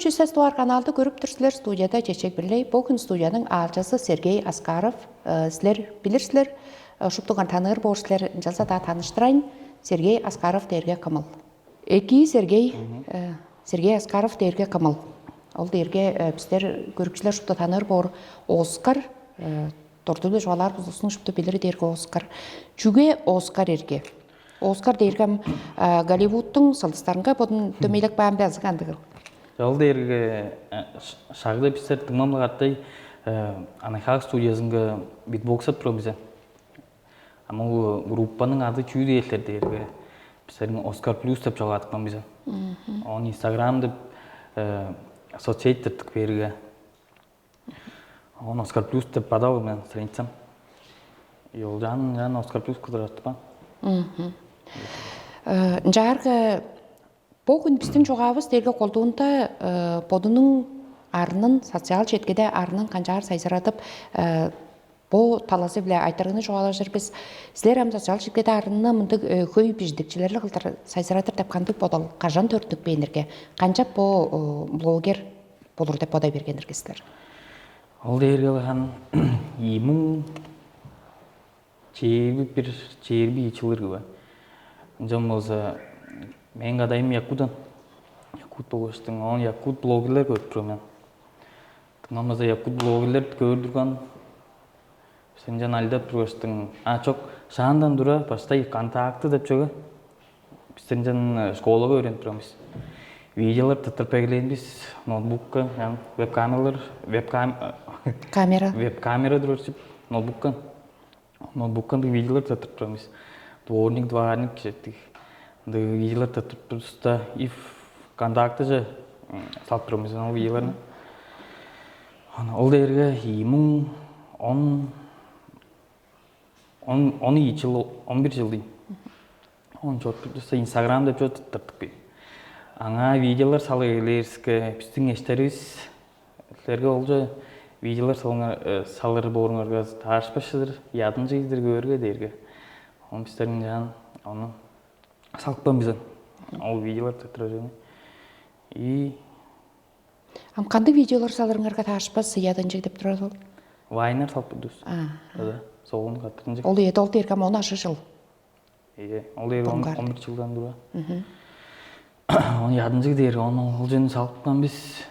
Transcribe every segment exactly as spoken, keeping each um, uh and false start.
Чүсес туар каналды көрүп тур силер, студияда Чечек Бирлей. Бу күн студияның аалчазы Сергей Аскаров. Э, Силер билир силер, э, шуптуган таныыр боор силер, ынчалза-даа таныштырайн. Сергей Аскаров дээрге кымыл? Эки Сергей, э, Сергей Аскаров дээрге кымыл? Ол дээрге э, бистер көрүкчүлер шупту таныыр боор Оскар, э, дорду-биле чугаалаар бузулуснуң шупту билири дээрге Оскар. Чүге Оскар эрге? Оскар дээрге ам э, Голливудтуң сылдыстарынга бодун дөмейлеп каан бе азы кандыгыл? Ол дээрге э, ш- шагда бистер дыңмамла каттай э, Анайхак студиясынга битбоксап турган бизе. Ам ол группаның ады чүү дээрлер дээрге бистерин Оскар Плюс деп чогаадыпкан бизе. Он Инстаграм деп э, соцсеть тыртык берге. Он Оскар Плюс деп бадал мен страницам. И ол жан жан Оскар Плюс кылдыраттыпкан. Ынчаарга бу күн биздин чугаавыс дээрге колдуунда э, бодунуң арнын, социал четкеде арнын канчаар сайзырадып э, бу талазы-биле айтырыгны чугаалажыр бис. Силер ам социал четкеде арнына мындыг э, хөй бижидикчилерли кылдыр сайзырадыр деп кандыг бодал? Кажан төрүттүнүп кээниңерге? Канчап бу э, блогер болур деп бодай бергеннерге силер? Ол дээрге хан иймуң чээрби бир чээрби ийи чылыр кыба. Ынчан болза мен кадайым якудан якут болгаштың, оон якут блогерлер көрүп турган мен. Тыңамаза якут блогерлер көөр турган. Сен жан алдап тургаштың, а чок, шаандан тура баштай контакты деп чөге. Бистер ынчан школага өөренип турабыз. Видеолар тыттырып эгелээн бис ноутбукка, ам веб-камералар, веб-кам Камера. Веб-камера турарчып ноутбукка. Ноутбукка ындыг видеолар тыттырып турабыз. Дворник, дворник четтик. Ындыг видеолар тыттырып турда, и ВКонтакте же салып турабыз ол видеоларны. Ол дээрге ийи муң он он он ийи чыл, он бир чыл дейм. Он чорт турса Инстаграм деп чорт тыртык бий. Аңаа видеолар салып эгелээриске, биздиң эштеривис силерге олча видеолар салыңар, э, салыр бооруңарга таарышпашсыздар, ядынчыйдыр көөрге дээрге. Он бистериң жаан ону салыпкан бизен. Ол видеолар тыртырар жөнү. И Ам кандыг видеолар салырыңарга таарышпас ядынчыг деп турар ол? Вайнер салып турдувус. А. Ада, солун каттырынчык. Ол эди ол дээрге ам он ажы жыл. Ие, ол дээр он Буңгар. Он бир жылдан тура. Мгм. Он ядынчыг дээр, он ол жөнү салыпкан бис.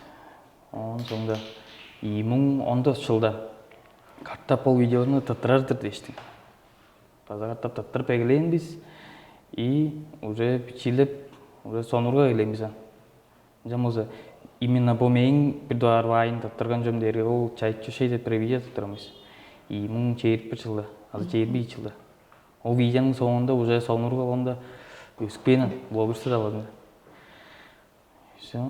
Он соңда ийи муң он тос жылда катап ол видеоларны тыттырар-дыр дээштиң. База катап тыттырып эгелээн бис. И уже бичиилеп, уже сонурга эгелээн бис ан. Ынчан болза именно бо мээң бир дугаар вайын тыттырган чүвем дээрге ол чайчу шей деп бир видео тыттырган бис. Ийи муң чээрби бир чылда, азы чээрби ийи чылда. Ол видеоның соонда уже сонурга болгонда өскүп кээни блогерство талазында. Все.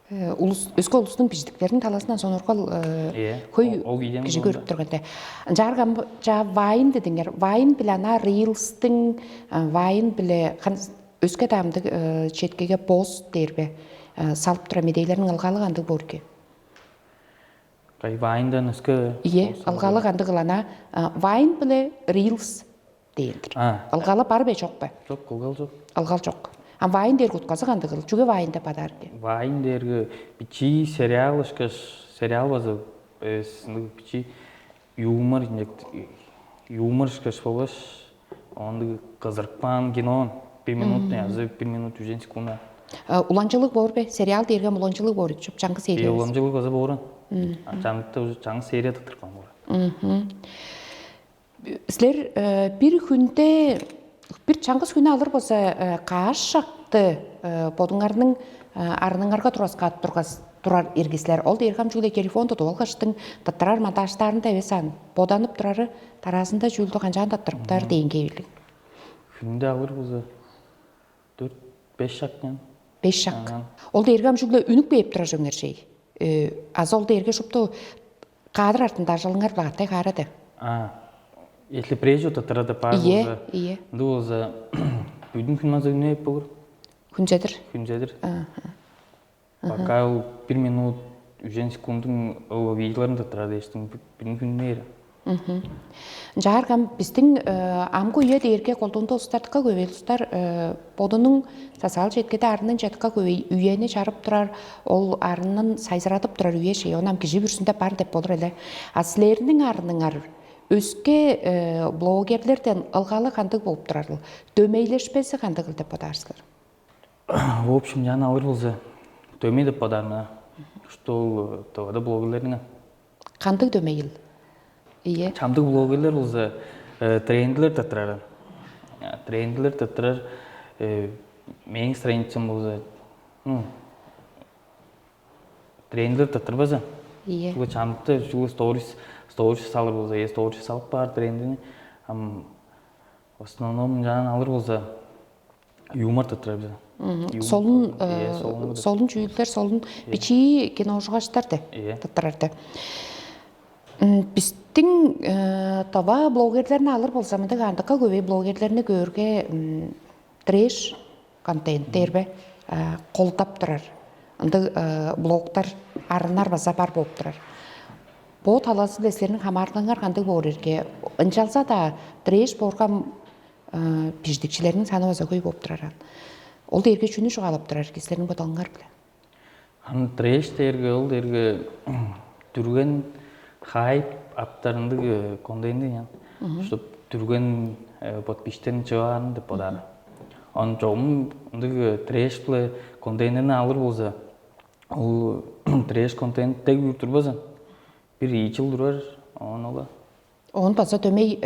Э, улус өске улустуң бижидиктерин талазынан сонургал э, Иә, хөй ол видеоның кижи соонда көрүп турганда. Ынчаарга жа вайн дедиңер. Вайн биле ана рилстың э, вайн биле хан өске даамдык э, четкеге пост дээрбе э, салып тура медейлерин ылгалык андыг боор ке. Кай вайндан өске Ие, ылгалык андыгыл ана э, вайн биле рилс дээндир. А. Ылгалы бар бе чок бе? Жок, кылгал жок. Ылгал жок. А вайн дээр утказы кандыгыл? Чүге вайн деп адаар ке? Вайн дээрге бичи сериал ышкаш, сериал база э, сындыг бичи юмор инжек юмор ышкаш болгаш ондуг кызырып каан кино бир минутный азы бир минут үжен секунда. Э, Уланчылык боор бе? Сериал дээрге уланчылык боор чоп чаңгы Э, серия. Уланчылык база бооран. Чаңгыкта уже чаңгы серия тыттырып каан бооран. Мгм. Силер э, бир хүнде бир чаңгыс хүнү алыр болза э, кааш шакты э, бодуңарның э, арыныңарга тураскаат тургас турар иргислер. Ол дээрге ам чүгле телефон тудуп алгаштың тыттырар монтажтаарында эвес ан боданып турары тараазында чүүлдү канчаан тыттырыптар дээн кээбилиг. Хүнде алыр болза төрт беш шак мен. Беш шак. Ага. Ол дээрге ам чүгле үнүк бээп турар чөңер чей. Э, азы ол дээрге шупту каадыр артында ажылыңар багаттай хаарады. А, если прежде тыттырады бар Ие, болза, ие. Ынды болза бүдүн күн маза үнеп болур. Хүнчедир. Хүнчедир. Аха. Пока ол бир минут үжен секундун ол видеоларын тыттырады эштин бүдүн күн мээр. Ынчаарга ам бистиң э, амгы үе дээрге колдуунда улустар дыка көбей улустар э, бодунуң социал четкеде арынын чатка көбей үени чарып турар, ол арынын сайзырадып турар үе шей. Оон ам кижи бүрүзүнде бар деп болур эле. А силерниң арыныңар өске э, блогерлерден ылгалы кандыг болуп турарыл? Дөмейлешпези кандыгыл деп бодаар силер? В общем, жаны алыр болза, дөмей деп бодаар мына. Что ол ТВ-да блогерлерниң Кандыг дөмейил? Ийе. Чамдык блогерлер болза э, трендилер таттырар. Трендилер таттырар э, мээң страницам болза, ну, трендилер таттырбаза. Ийе. Чугула чамдыкта чугула сторис сторис салыр болза, э сторис салып баар трендини. Ам в основном жаан алыр болза, юмор таттырар биза. Солун солун чүүлдер, солун бичии киножугаштар де таттырар де. Биздин тава блогерлерни алыр болза, мындыг андыкка көбей блогерлерни көөрге трэш контент дээрбе колдап турар. Ындыг блогтар арыннар база бар болуп турар. Бо талазы силерниң хамаарылгаңар кандыг боор эрге? Ынчалза-даа трэш бооргам бижидикчилерниң саны база хөй болуп турар аан. Ол дээрге чүнү чугаалап турар эрге силерниң бодалыңар биле? Аны трэш дээрге ол дээрге дүрген хайп аптарындыг контейнер ян. Чтоб дүрген подписчиктерин чыгаарын деп бодаар. Ону чогум ындыг трэш биле контейнерни алыр болза, ол трэш контейнер дег үрүп турбазан. Бир ийи чыл турар, оон ола. Оон база дөмей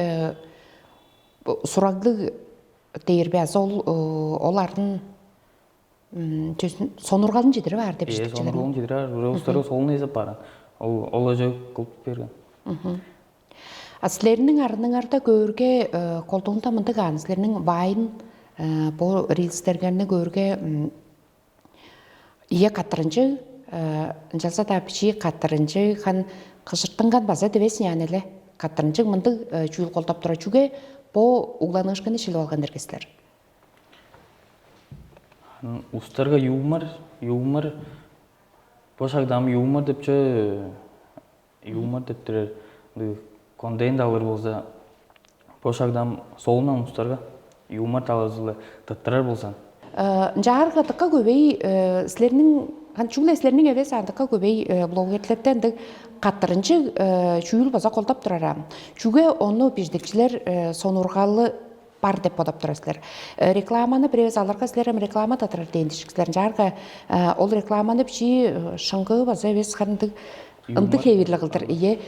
сураглыг дээр бе азы ол олардын чөсүн сонургалын чедирип аар деп Ээ, сонургалын чедирип аар, улустарга солун эзеп бааран. Ол ол өжө кылып берген. А силерниң арыныңарда көөрге колдуунда мындыг аан, силерниң вайн бо рилстериңерни көөрге ие каттырынчыг, ынчалза-даа бичии каттырынчыг хан кыжыртынган база дивес яан эле. Каттырынчыг мындыг чүүл колдоп турар. Чүге бо угланыышкыны шилип алган эрге силер? Устарга юмор, юмор бо шагда ам юмор деп чөө юмор деп турар ындыг контент алыр болза, бо шагда ам солунам устарга юмор талазы-ла тыттырар болза. Ынчаарга дыка көбей силерниң хан чүгле силерниң эвес андыкка көбей блогерлерде ындыг каттырынчы чүүл база колдоп турар ам. Чүге ону биждикчилер сонургалы бар деп бодоп турар силер. Рекламаны бир эвес аларга силер эми реклама татырар дээн дишик силер. Ынчаарга ол рекламаны бичии шыңгыы база эвес харын ындыг ындыг хевирле кылдыр. Ийе.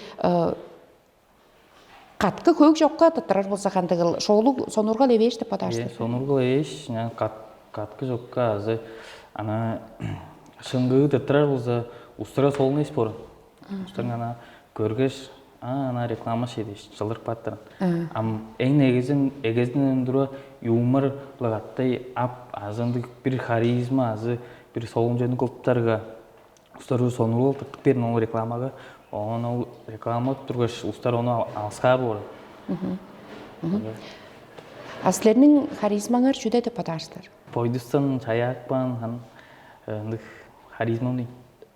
Каткы көк жокка татырар болза кандыгыл шоолуг сонургал эвээш деп бодаар Э, силер. Сонургал эвээш, каткы жокка азы ана шыңгыы татырар болза устура солун эс боор. Устарың ана көргеш, а ана реклама шедеш чылдырып кааттырын. Ам эң негизин эгезинден тура юмор лагаттай ап азы ындыг бир харизма азы бир солун жөнү кылыптарга устар сонуруул тыптып берин ол рекламага. Оон ол реклама тургаш устар ону алыскаар боор. А силерниң харизмаңар чүде деп бодаар силер? Бойдустан чаяакпаан хан ындыг харизма дейм.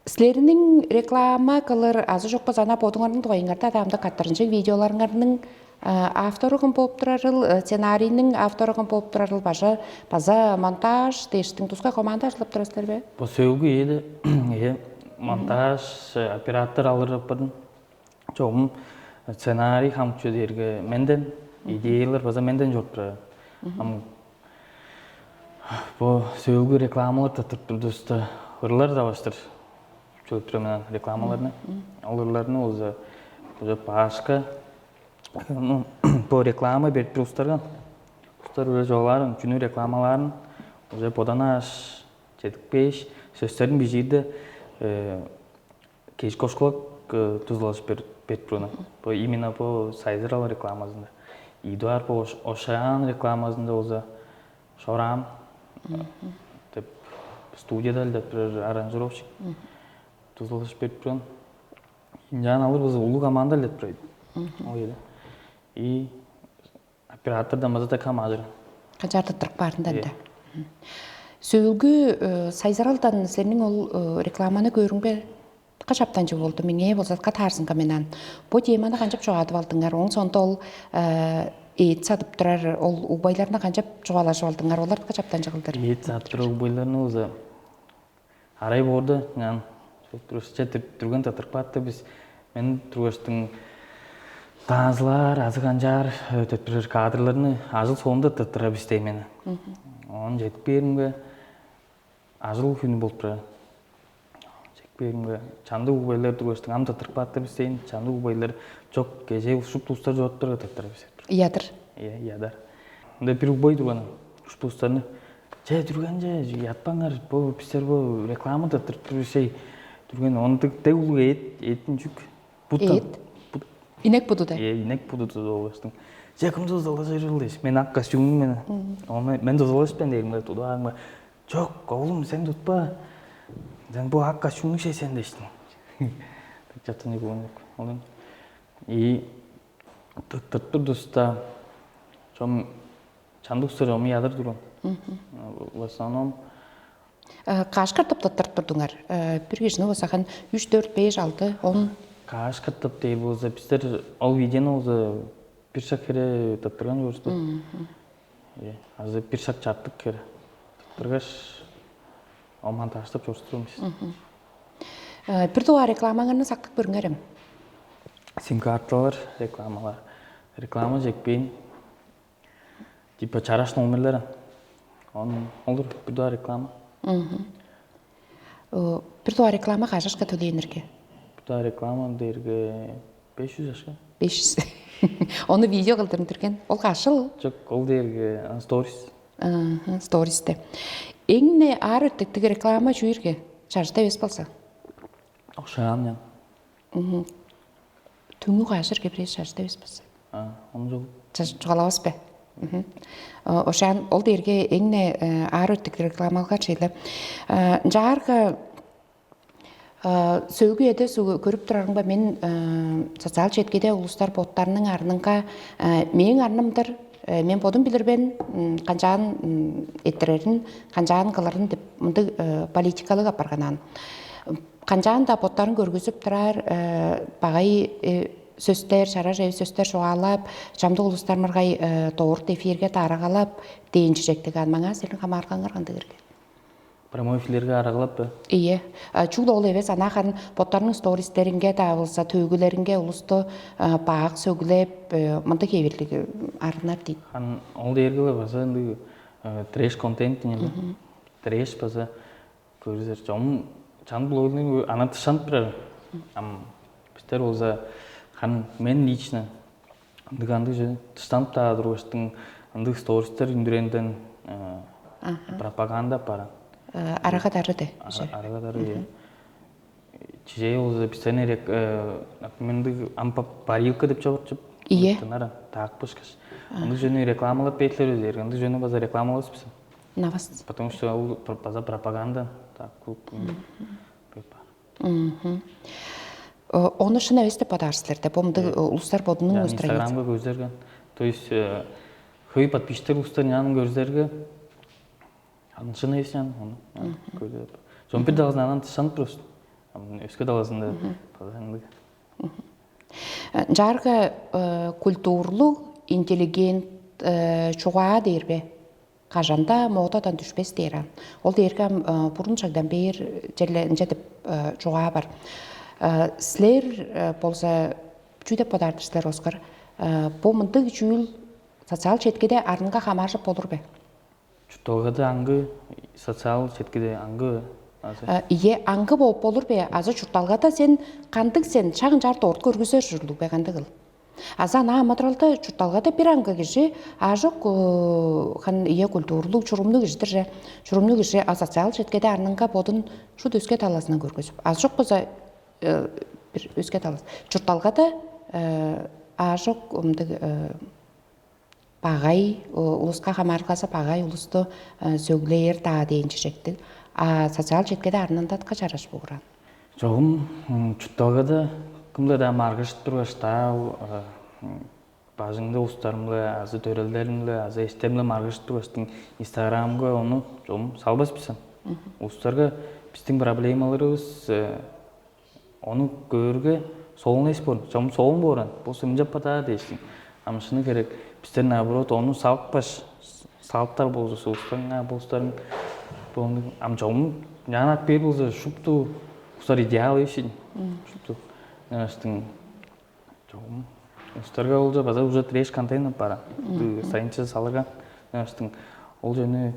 Силерниң реклама кылыр азы чок болза ана бодуңарның дугайыңарда даамда каттырынчыг видеоларыңарның автору кым болуп турарыл, сценарийниң автору кым болуп турарыл, бажа база монтаж дээштиң тускай команда ажылдап турар силер бе? Бо сөөлгү ээде э монтаж оператор алыр аппадым. Чогум сценарий хамчу дээрге менден идеялар база менден чоруп турар. Ам бо сөөлгү рекламалар тыттырып турдувуста ырлар да баштыр чыгып тура мен рекламаларны. Ол ырларны уже уже башка ну, бо реклама берип тур устарган. Устар уже жоолаарын чүнү рекламалаарын уже боданааш чедикпээш сөстерин бижиирде кеш кошкулак тузалажып берип туруна. Бо именно бо сайзырал рекламазында. Идуар бо ошаан рекламазында болза шораам деп студияда элдеп турар аранжировщик тузалажып берип турган. Ынчаан алыр база улуу команда элдеп турар. Ол эди. И оператордан база да камаажыр. Качаар тыттырып баарын да. Сөөлгү сайзаралдан силерниң ол рекламаны көрүңбе Качаптанчы болду меңээ болза катаарзынга менен. Бу теманы канчап чугаадып алдыңар? Оң сонда ол эът садып турар ол угбайларына канчап чугаалашып алдыңар? Олар качаптанчы кылдыр. Эът садып турар угбайларны болза арай боорда ынчан четтирип турган тыттырып каапты бис. Мен тургаштың таазылаар азы канчаар төттүрер кадрларны ажыл соонда тыттыра бис деймени. Оон жетип кээримге ажыл хүнү болуп турар. Жетип кээримге чамдык угбайлар тургаштың ам тыттырып каапты бис дейн чамдык угбайлар чок кежээ ушуп тустар жоруптарга тыттыра бис. Ядыр. Ыя, ядар. Ында бир угбай турган ушпустарны че түрген же ятпаңар бу бистер бу реклама тыттырып тур бишей түрген ондук дег улуг эт этин чүк бут Эт? Бут Инек буду да. Э, инек буду тудуп алгаштың. Че кым тузалажыр ыл дээш. Мен ак костюмум мен. Ону мен тузалашпын дээрим тудуп аарымга. Жок, оглум сен тутпа. Сен бу ак костюмну шей сен дээштиң. Чаттын жок. Ону и тырттырып турдус да чом чандык устар чом ядыр турган. В основном Каш кыртып тыттырып турдуңар? Бир кижини болсахан үч, төрт, беш, алты, он. Каш кыртып дээр болза, биздер ол видеону болза бир шак хире тыттырган көрүстү. Азы бир шак чартык хире тыттыргаш, ол монтаждап чорустурган биз. Бир дугаар рекламаңарны сактып көрүңерем. Сим карталар, рекламалар. Реклама жекпейн. Типа чараш номерлер. Он олур бир дугаар реклама. Бир дугаар реклама кажашка төлээнирге? Бир дугаар реклама дээрге беш жүз ашка. Беш жүз. Ону видео кылдырын түрген. Ол кашыл? Жок, ол дээрге сторис. Стористе. Эңне аар өттүктүг реклама чүүрге? Чажда эвес болса. Окшаан. Түңү кажыр кебирээш чажыда эвес болза. Омчул. Чугаалавас бе? Ошаан ол дээрге эң-не аар өттүг рекламалга чейле. Ынчаарга сөөгү эде көрүп турарымга мен социал четкиде улустар боттарының арнынга мээң арнымдыр мен бодум билирбен канчаан эттирерин, канчаан кылырын деп мындыг политикалык апарганаан. Канчаан-даа боттарын көргүзүп турар багай сөстер, чараш эви сөстер чугаалап, чамдык улустар мыргай дорт эфирге дарагалап дээн чижектиг ан маңаа силиң хамааргаңар кандыг эрге? Прямой эфирлерге арагалап бе? Ийе. Чугула ол эвес анаа харын боттарының стористеринге даа болза, төөгүлеринге улусту баак сөглеп, мындыг хевирлиг арынар дейт. Хан ол дээрге база ындыг трэш контент дейм. Трэш база көрүзер чом чан блогунун ана тышанып турар. Ам бистер болза хан мен лично ындыг андыг же тыштанып таа тургуштуң ындыг стористер үндүренден пропаганда апаран. Арага дары де. Арага дары. Чижээ болза бистен эрек мындыг ам парилка деп чогурчуп. Ие. Таакпышкаш. Ындыг жөнү рекламалап бээтлер өзер. Ындыг жөнү база рекламалабыс биз. Навас. Потому что ол база пропаганда. Так клуб. Ону шын эвес деп бодаар силер да. Бомду улустар бодунуң устранец. Инстаграмга көзерген. То есть хөй подписчиктер улустар нянын көрүзерге аны шын эвес нянын ону. Көзер. Жон бир далазын анан тышанып турус. Өске далазында база ындыг. Жарга культурлуг, интеллигент чугаа дээр бе? Кажанда модадан түшпес дээр ан. Ол дээрге ам бурун чагдан бээр черле ынча деп чугаа бар. Силер болза чүү деп бодаар-дыр силер, Оскар? Бу мындыг чүүл социал четкиде арынга хамааржып болур бе? Чуртталгада аңгы, социал четкиде аңгы азы? Ийе, аңгы болуп болур бе? Азы чуртталгада сен кандыг сен шагын чаар дорт көргүзер ужурлуг бе, кандыгыл? Аза ана амыдыралда чуртталгада бир аңгы кижи аажок хан ие культурлуг, чурумнуг кижидир же. Чурумнуг кижи а социал четкеде арнынга бодун шут өске талазынан көргөзүп. Азы жок болза бир өске талас. Чуртталгада аажок ымдыг багай улуска хамаарылгазы багай улусту сөглээр даа дээн чижектиг. А социал четкеде арнында датка чараш бугуран. Чогум чуртталгада кымда-даа маргыжып тургаш-даа бажыңда устарым-биле азы төрелдерим-биле азы эстем-биле маргыжып тургаштың инстаграмга ону чогум салбас бисем. Устарга биздин проблемаларыбыз Ону көөрге, солун эс боор, чом солун бооран, бо сымчап бадаар дээштиң. Ам шыны керек, бистер наоборот, ону салыпкаш, салыптар болза, соостарың, а болустарың, бону ам чогум, няан ат бээр болза, шупту устар идеал эвишин. Шупту ынаштың чогум устарга болза база уже треш контейнер бар. Страница салырга ынаштың ол жөнү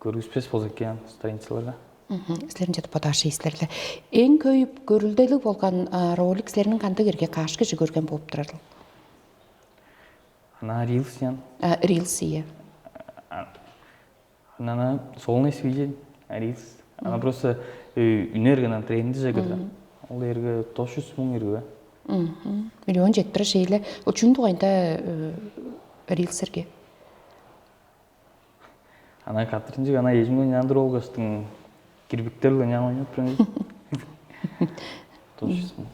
көргүспес болза экен страницаларга. Силерин чедип бодаар шиистерле. Эң көйүп көрүлделиг болган ролик силерниң кандыг эрге каш кижи көрген болуп турарыл? Ана рилс ян. Рилс, ие. Ана солун эс видео рилс. Ана просто үнерген трендиже кырда. Ол эрге тош жүз муң эрге. Миллион жетпир шейле. Ол чүн дугайында рилсерге? Ана катырынчык ана эжимге няндыр олгаштың кирбиктер-биле нян ойнап турган. Тушсун.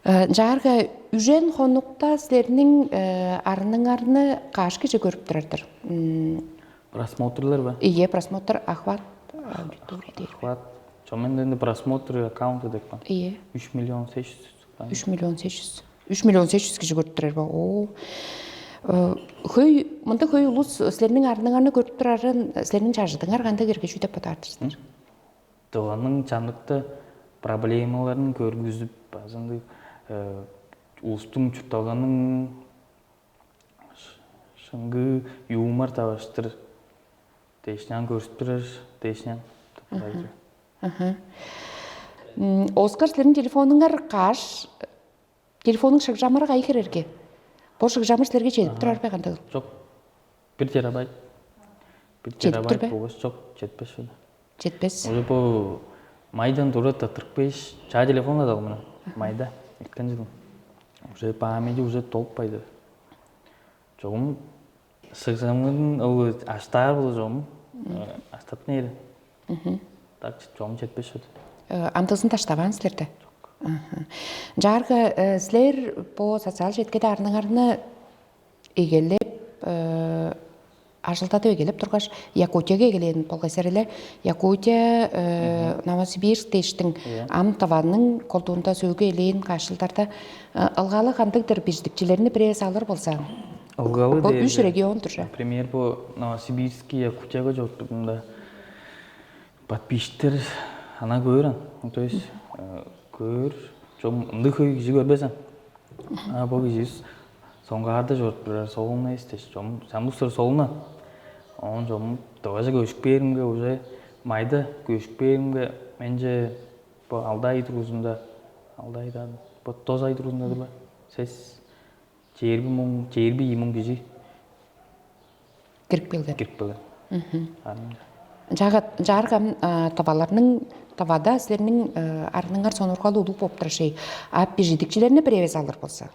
Ынчаарга үжен хонукта силерниң арныңарны каш кижи көрүп турар-дыр? Просмотрлар ба? Ийе, просмотр, охват, аудитория дээр. Охват. Чомен просмотр аккаунты деп кан. Ийе. Үч миллион сес жүз. Үч миллион сес жүз. Үч миллион сес жүз кижи көрүп турар ба? Оо. Хөй, мында хөй улус силерниң арныңарны көрүп турарын, силерниң чажыдыңар кандай киргижүү деп бодаар-дыр силер? Дылының чамдыкта проблемаларын көргүзүп, азынды улустуң чуртталганын шыңгыы юмор таваштыр дээшнян көрүстүрер дээшнян. Оскар, силерниң телефонуңар каш? Телефонуң шыгжамары кайы херерге? Бо шыгжамыр силерге чедип турар бе кандыгыл? Жок. Бир терабайт. Бир терабайт болгаш жок, жетпеш. Жетпес. Уже бу майдан тура татырып кеш, чаа телефонга дагы мына майда эрткен жылым. Уже памяти уже толуп кайды. Чогум шыгжамын ол аштаар болу чогум. Аштап нээри. Так чогум жетпеш. Амдыызын таштабаан силерде. Жаарга силер бо социал четкеде арныңарны эгелеп, ажылдадып эгелеп тургаш, Якутияга эгелээн болгай сер эле. Якутия, Новосибирск дээштиң ам Тываның колдуунда сөөгү элээн каашылдарда ылгалы кандыгдыр биждикчилерни бирээс алыр болзаң? Ылгалы бо үш регион-дур же. Например, бу Новосибирский, Якутияга чоруптугумда подписчиктер ана көөр ан. То есть көөр, чом ындыг хөй кижи көрбес ан. А бо киживис соңгаарда чоруп турар солуна эстеш, чом чамдык сыр солуна. Оон чом доважа көшүп кээримге, уже майда көшүп кээримге, менче бо алды ай тургузунда, алды айдан бо тоз ай тургузунда дыба сес чээрби муң, чээрби ийи муң кижи кирип келген. Кирип келген. Ам Жагат жааргам, тываларның, тывада силерниң арныңар сонургал улуг болуп турар шей. А бижидикчилерни бир эвес алыр болза,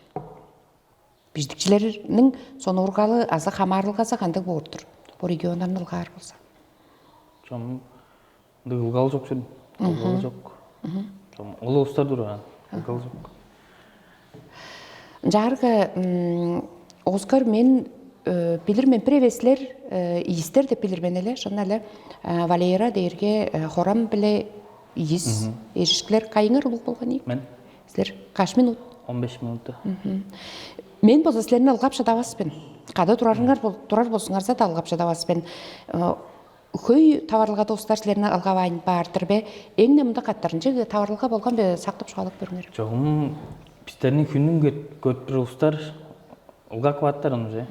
бижидикчилерниң сонургалы азы хамаарылгазы кандыг боор-дур? Бу регионнарны ылгаар болза. Чом ындыг ылгал жок чүн. Ылгал жок. Чом ол улустар турган. Ылгал жок. Жаарга, Оскар, мен билир мен, бир эвеслер ийистер деп билир мен эле. Шын эле Валера дээрге хорам биле ийис эжишкилер. Кайыңар улуг болган ийик? Мен. Силер каш минут? Он беш минутта. Мен болза силерни ылгап шыдавас мен. Када турарыңар турар болсуңарза да ылгап шыдавас мен. Хөй таварылгада устар силерни ылгавайн баар-дыр бе? Эң-не мында каттырынчы таварылга болган бе, сактып шугаалап көрүңер. Чогум бистерни хүнүн көрүп тур устар ылгак бааттар ону же.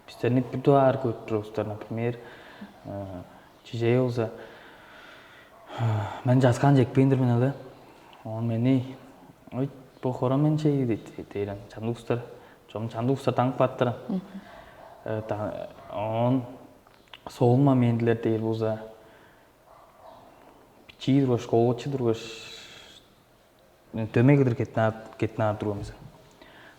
Бистерни бир дугаар көрүп тур устар, например, чижээ болза, мен жаскаан жекпейн-дир мен эле. Он мени ой, бу хора мен чей дейт дейрен чамдык устар. Чогум чамдык устар таңып бааттар. Он Соолун моментилер дээр болза, бичии тургаш, школачы тургаш, дөмей кыдыр кетнаар турган бис.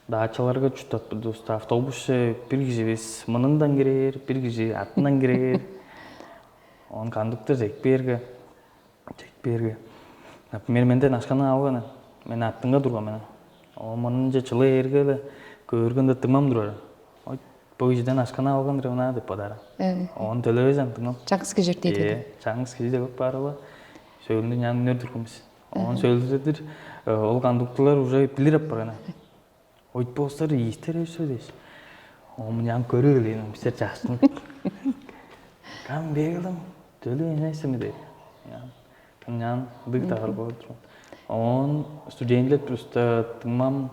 Дачаларга чурттап турдувуста, автобусче бир кижи бис мынындан кирээр, бир кижи артындан кирээр. Он кондуктор чек бээрге, чек бээрге. Например, менден ашканы алганы, мен артынга турган мен. Ол мынынче чылы ээрге эле көөргенде дыңмам турар. Ой, бо кижиден ашканы алган-дыр мына деп бодаар. Оон төлевес ам дыңмам. Чаңгыс кижи дейт. Ээ, чаңгыс кижи деп барыла. Сөөлүндө нян үнер турган бис. Оон сөөлүрдедир ол кондукторлар уже билир апарган. Ойт болсар иистер өсө дээш. Омунян көрүп элээн бистер чаастын. Кам бегилим төлү эмесими деп. Кымнян дыг тагыр болуп турган. Оон студентлер туруста дыңмам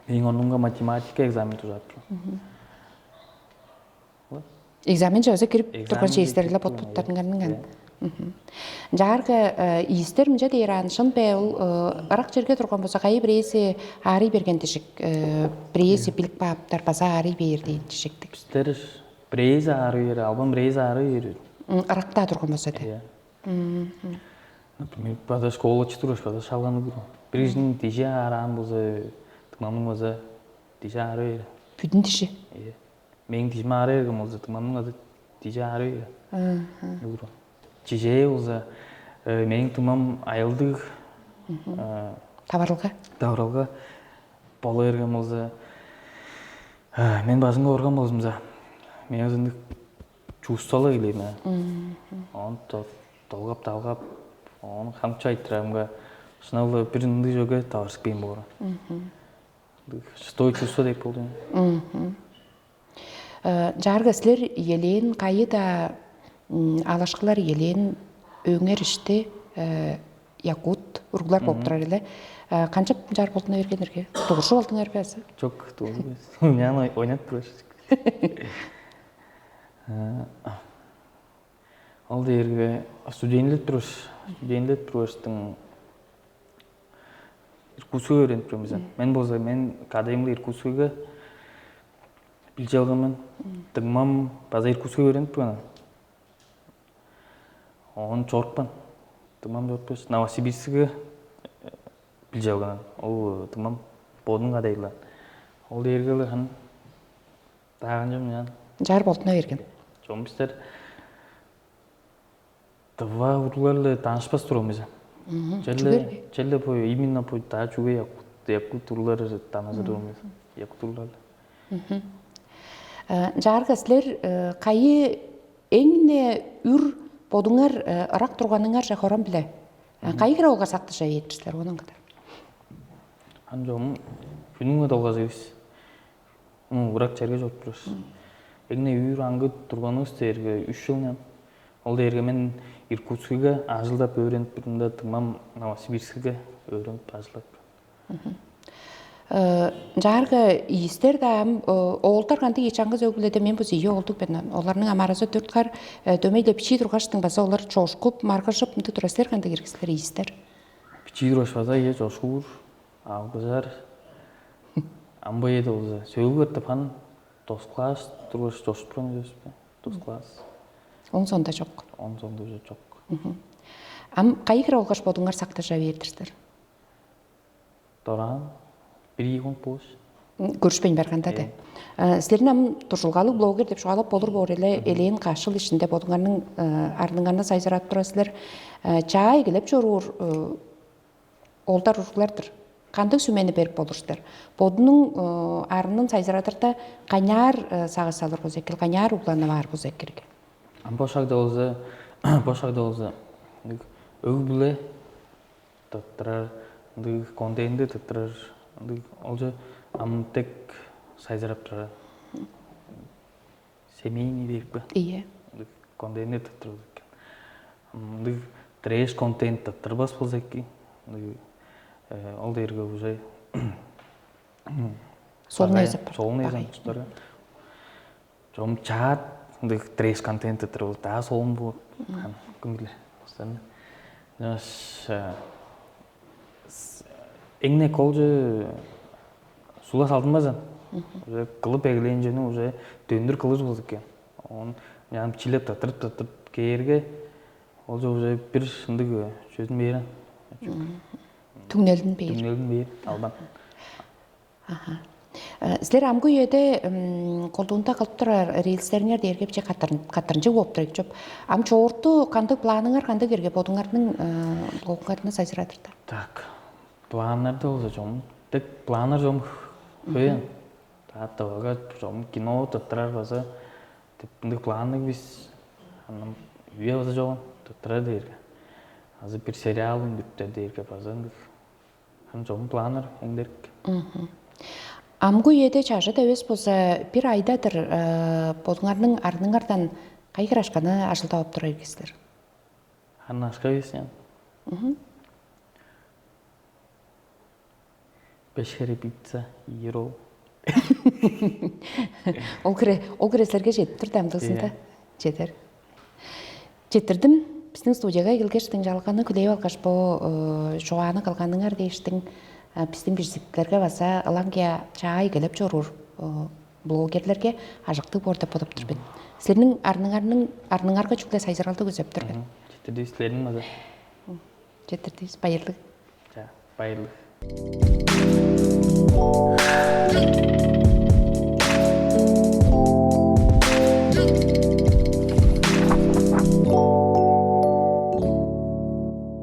мээң орнумга математика экзамен тужаап турган. Экзаменче өзү кирип турган чээстериле бот-боттарыңарның. Жаарга иистер мынча дээр аан шын бе ол ырак черге турган болза кайы бирээзи аарый берген дижик, бирээзи билип кааптар база аарый бээр дээн дижиктик. Бистер бирээзи аарый бээр, албан бирээзи аарый бээр. Ырактаа турган болза де. Например, база школачы тургаш база шалганып турган. Бир кижиниң дижи аараан болза, тымамның база дижи аарый бээр. Бүдүн дижи. Мээң дижим аарай берген болза, тымамның азы дижи аарай берген. Чижээ болза, мээң тымам айылдыг таварылга. Таварылга бола берген болза, мен бажыңга барган болзумза, мен ынча чувствовала келээр мен. Оон долгап-далгап, оон хамчы айтырарымга, шынап-ла бир ындыг чөге таварышпайн боор. Шестой чувство деп болду. Чаарга силер иелээн кайы-даа алышкылар иелээн өңер ишти якут уруглар болуп турар эле. Канчап ынчаар болдуна бергенерге? Дугуржуп алдыңар бе азы? Жок, дугуржуп эмес. Мен ойнап турар. Ол дээрге студентлеп туруш, студентлеп туруштуң Иркутскуга өөренип турган бизен. Мен болза мен кадайымга Иркутскуга билче алган мен. Дыңмам база Иркутскуга өөренип турган. Оон чорупкан. Дыңмам чорупкаш Новосибирскиге билче алган. Ол дыңмам бодунуң кадайлаан. Ол дээрге хан дааган жом ян. Жар болтуна берген. Чон бистер Дыва уруглар-ла таанышпас турган бис. Черле черле бо именно бо даа чүге якут якут уруглар таанажыр турган бис. Якут уруглар. Жаарга силер кайы эң-не үр бодуңар ырак турганыңарже хорон биле. Кайы хире олгар сактыжа бээр силер онун кадар. Ан чогум хүнүң долгажыбыз. Ырак черге чоруп турар. Эң-не үүр аңгы турганывыс дээрге үш чыл мен. Ол дээрге мен Иркутскиге ажылдап өөренип турумда тыңмам Новосибирскиге өөренип ажылдап. Жаарга иистер-даа ам оолдар кандыг ийи чаңгыс өг-бүледе мен бус ийи оолдуг мен. Оларның амаразы дүрт хар дөмей-ле бичии тургаштың база олар чоошкуп, маргыжып ындыг тура силер кандыг иргислер иистер? Бичии тургаш база ийе чоошкуур. Алгыжар амбай эди болза сөөлгү катап хан тос класс тургаш чоштурган чүвеспе? Тос класс. Он сонда жок. Он сонда уже жок. Ам кайы хире болгаш бодуңар сактажа бээр-дир силер? Дораан бир ийи кунт болуш. Көрүшпейн барганда да. Силерин ам дуржулгалыг блогер деп чугаалап болур боор эле элээн каш жыл ишинде бодуңарның арныңарны сайжыратып тура силер. Чаа эгелеп чоруур оолдар уруглар-дыр. Кандыг сүмени берип болур силер? Бодунуң арынын сайзырадырда каняар сагыш салыр болза экил, каняар угланып аар болза экирге. Ам бо шагда болза, бо шагда болза өг-бүле тыттырар, ындыг контейнди тыттырар, ындыг олче ам дег сайзырап турар. Семейный берип каан. Ийе. Ындыг контейнер тыттырып экен. Ындыг трэш контент тыттырбас болза эки. Ындыг ол дээрге уже Солун эзеп. Солун эзеп устары. Чом чаат ындыг трэш контент тыттырып ол даа солун болот. Ким биле. Устарын. Эң-не колчу сула салдынмазан. Уже кылып эгелээн чүнү уже дөндүр кылыр болза экен. Он янып чилеп тыртырып тыртырып кээрге ол уже бир ындыг чөзүн бээрен. Түңнелин бээр. Түңнелин бээр албан. Аха. Силер амгы үеде колдуунда кылып турар рилстериңер дээрге биче каттырынчы болуп тур эки чоп. Ам чоорту кандыг планыңар кандыг эрге бодуңарның блогуңарны сайжырадыр да? Так. Планнарда болза чом. Тек планнар чом хөөн. Тааттабага чом кино тыттырар база деп ындыг планныг бис. Анын үе база чогун тыттырар дээрге. Азы бир сериал үндүрүптер дээрге база ындыг. Ам чогум планнар эңдерик. Амгы үеде чажыт эвес болза, бир айдадыр бодуңарның арныңардан кайгырашканы ажылдап тур эргистер? Аны ашка беснян. Беш хере пицца, иер ол. Ол кире ол кире силерге жетип тур да амдыгызында. Жетер. Жетирдим. Биздин студияга келгештиң жалганы күлээп алгаш бо чугааны кылганыңар дээштиң биздин бижиктилерге база ылаңгыя чаай келип чоруур блогерлерге ажыктыг боор деп бодоп тур мен. Силерниң арныңарның арныңарга чүгле сайзыралды күзеп тур мен. Жетирдибиз силерниң база. Жетирдибиз. Байырлыг. За, байырлыг.